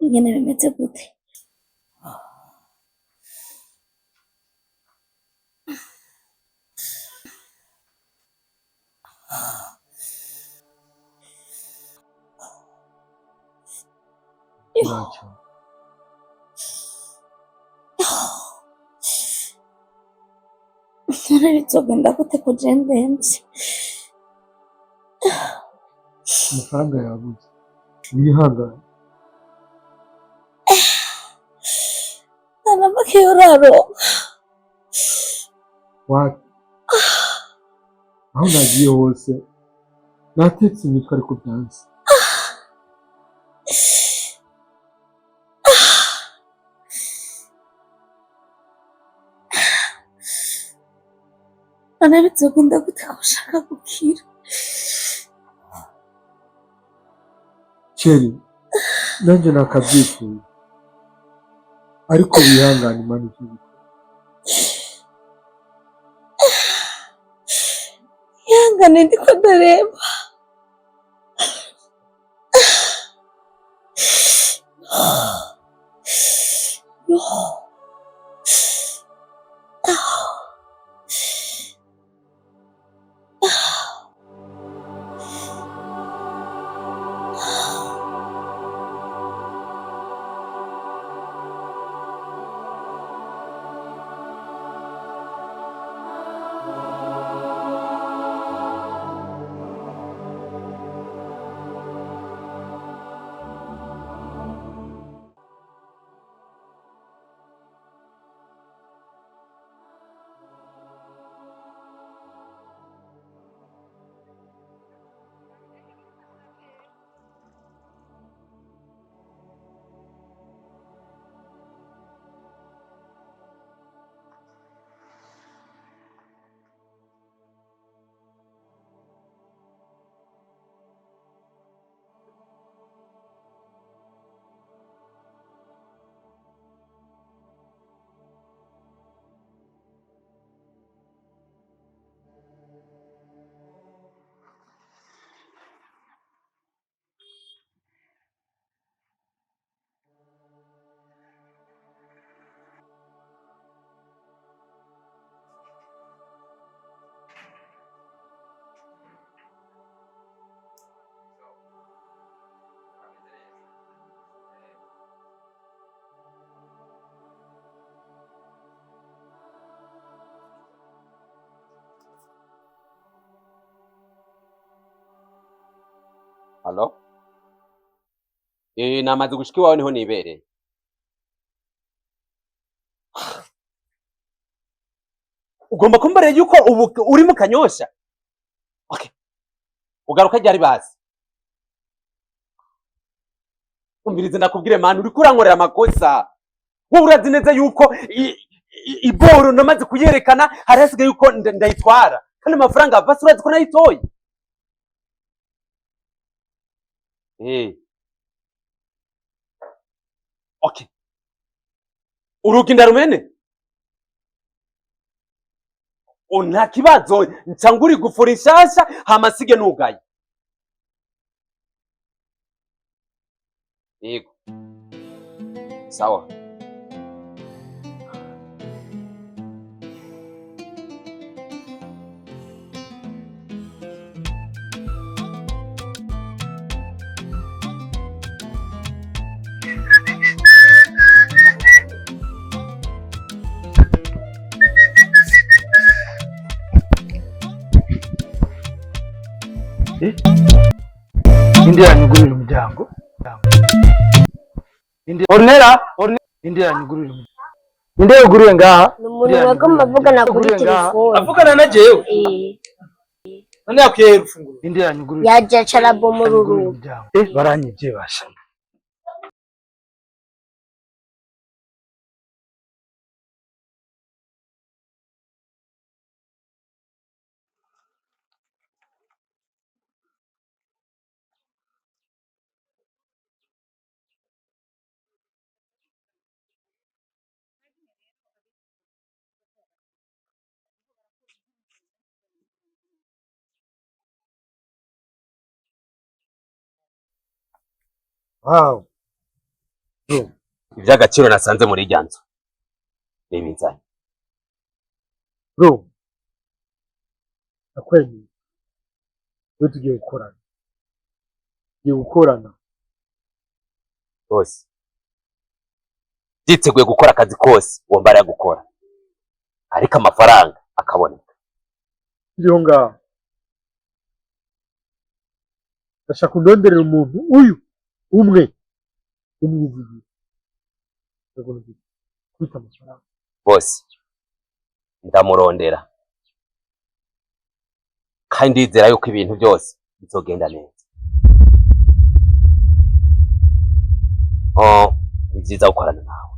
Ingene bimeze gute? Ntacyo. None bizogenda gute ko je ndemvye? Amafaranga yabuze, wihangane. Nta na make yoraronka. Wapi, aho nagiye hose natetse imitwe ariko byanze. None bizogenda gute ko ushaka gukira? Chéri, nanjye nakabyifuza, ariko wihangane, Imana izobikora. Ihangane ndiko ndaremba. Yo. Halo? Eh, namaze gushika iwawe niho nibereye. Ugomba kumbarira yuko ubu uri mu Kanyosha? Okay. Ugaruka ryari basi? Umvirize ndakubwire mani, uriko urankorera amakosa. Wowe urazi neza yuko iboro namaze kuyerekana, hari hasigaye yuko ndayitwara. Kandi amafaranga ava se urazi ko nayitoye? Eh. Okay. Urugi ndarumene? O, nta kibazo, nca ngura igufuri nshasha hama nsige nugaye. Yego, sawa. Inde yanyugurira umuryango? Inde Ornella, Ornella, inde yanyugurira umuryango? Inde yuguruye ngaha? Ni umuntu wagomba avugana kuri telefone. Avugana na jewe? Eh. None yakwiye urufunguzo? Inde yanyugurira. Yaje acarabomora urugi. Umuryango. Baranyivye basha. Wow. Iby'agaciro nasanze muri irya nzu n'ibizanye. Bro, nakwemeye. We tugiye gukorana. Tugiye gukorana. Rwose byiteguye gukora akazi kose wumva ari gukora, ariko amafaranga akaboneka. Turiho ngaho. Ndashaka undonderera umuntu uyu umwe umwizigiye. Kwita amafaranga. Bose ndamurondera kandi ndizera yuko ibintu byose bizogenda neza. Oh, ni byiza gukorana nawe.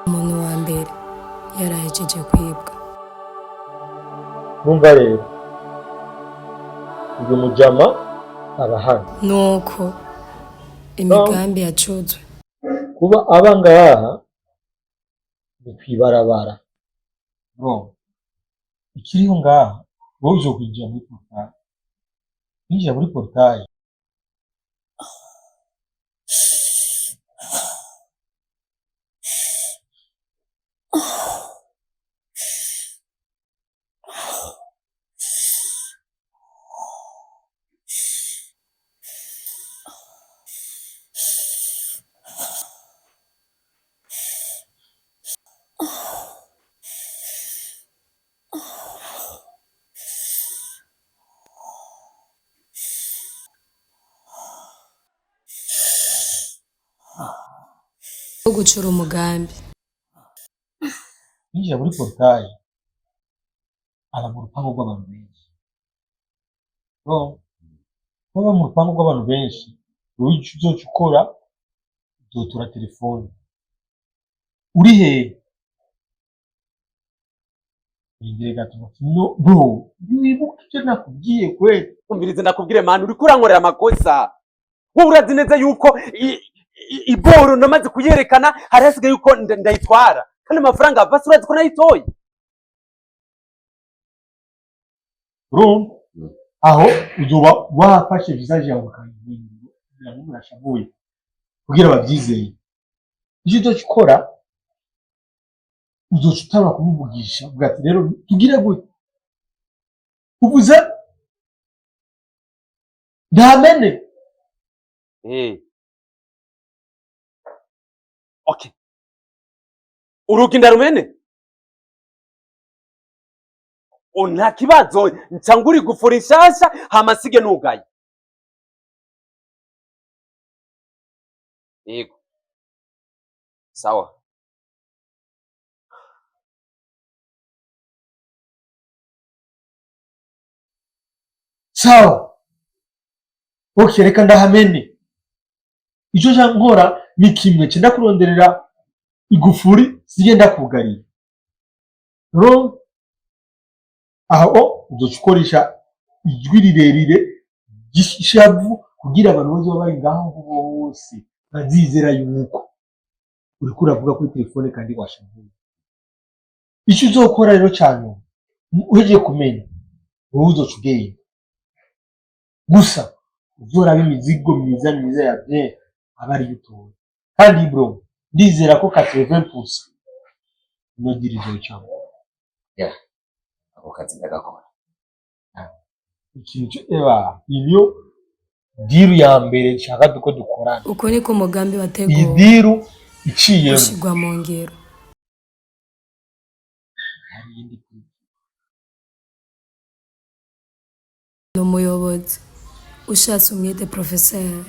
Umuntu wa mbere yarahejeje kwibwa. Numva rero uyu mujama aba hano. Nuko imigambi yacuzwe. Kuba aba ngaha ni kw'ibarabara. Bro, ikiriho ngaha wowe uzokwinjira muri portaye. Kwinjira muri portaye. Wo gucura umugambi. Kwinjira muri portaye aba mu rupangu rw'abantu benshi. Bro, kuba mu rupangu rw'abantu benshi, wowe ico uzoca ukora uzotora telefone. Uri hehe? Irindire gato. No, bro, ntiwibuka ivyo nakubwiye kweli? Umvirize ndakubwire mani, uriko urankorera amakosa. Wowe urazi neza yuko iboro namaze kuyerekana, hari hasigaye yuko ndayitwara, kandi amafaranga ava urazi ko nayitoye. Urumva? Aho uzoba wafashe visage yawe ukayihindura kugira ngo murashavuye kugira bavyizeye. Icyo uzoca ukora uzoca utaba kumuvugisha uvuga ati rero tugire gute? Uvuze ntamene. Okay. Urugi ndarumene? Nta kibazo, nca ngura igufuri nshasha hama nsige nugaye. Yego. Sawa. Sawa. Okay, reka ndahamene. Ico nca nkora ni kimwe, nca ndakuronderera igufuri sige ndakugariye. Urumva? Aho uzoca ukoresha ijwi rirerire ry'ishavu kugira abantu bazoba bari ngaho bose bazizera yuko Uriko uravuga kuri telefone kandi washavuye. Icyo uzokora rero cyane, uhejeje kumenya, wowe uzoca ugenda gusa uzoraba imizigo myiza myiza ya bien, aba ariyo utora. Kandi bro, ndizera ko 80% ino deal izocamo. Ako kazi ndagakora. Ikintu cyo eba, iyo deal ya mbere nshaka duko dukorana. Uko niko umugambi Iyi wateguwe deal iciyemo, ushirwa mu ngiro. Hari iyindi. Ni umuyobozi, ushatse umwite profeseri.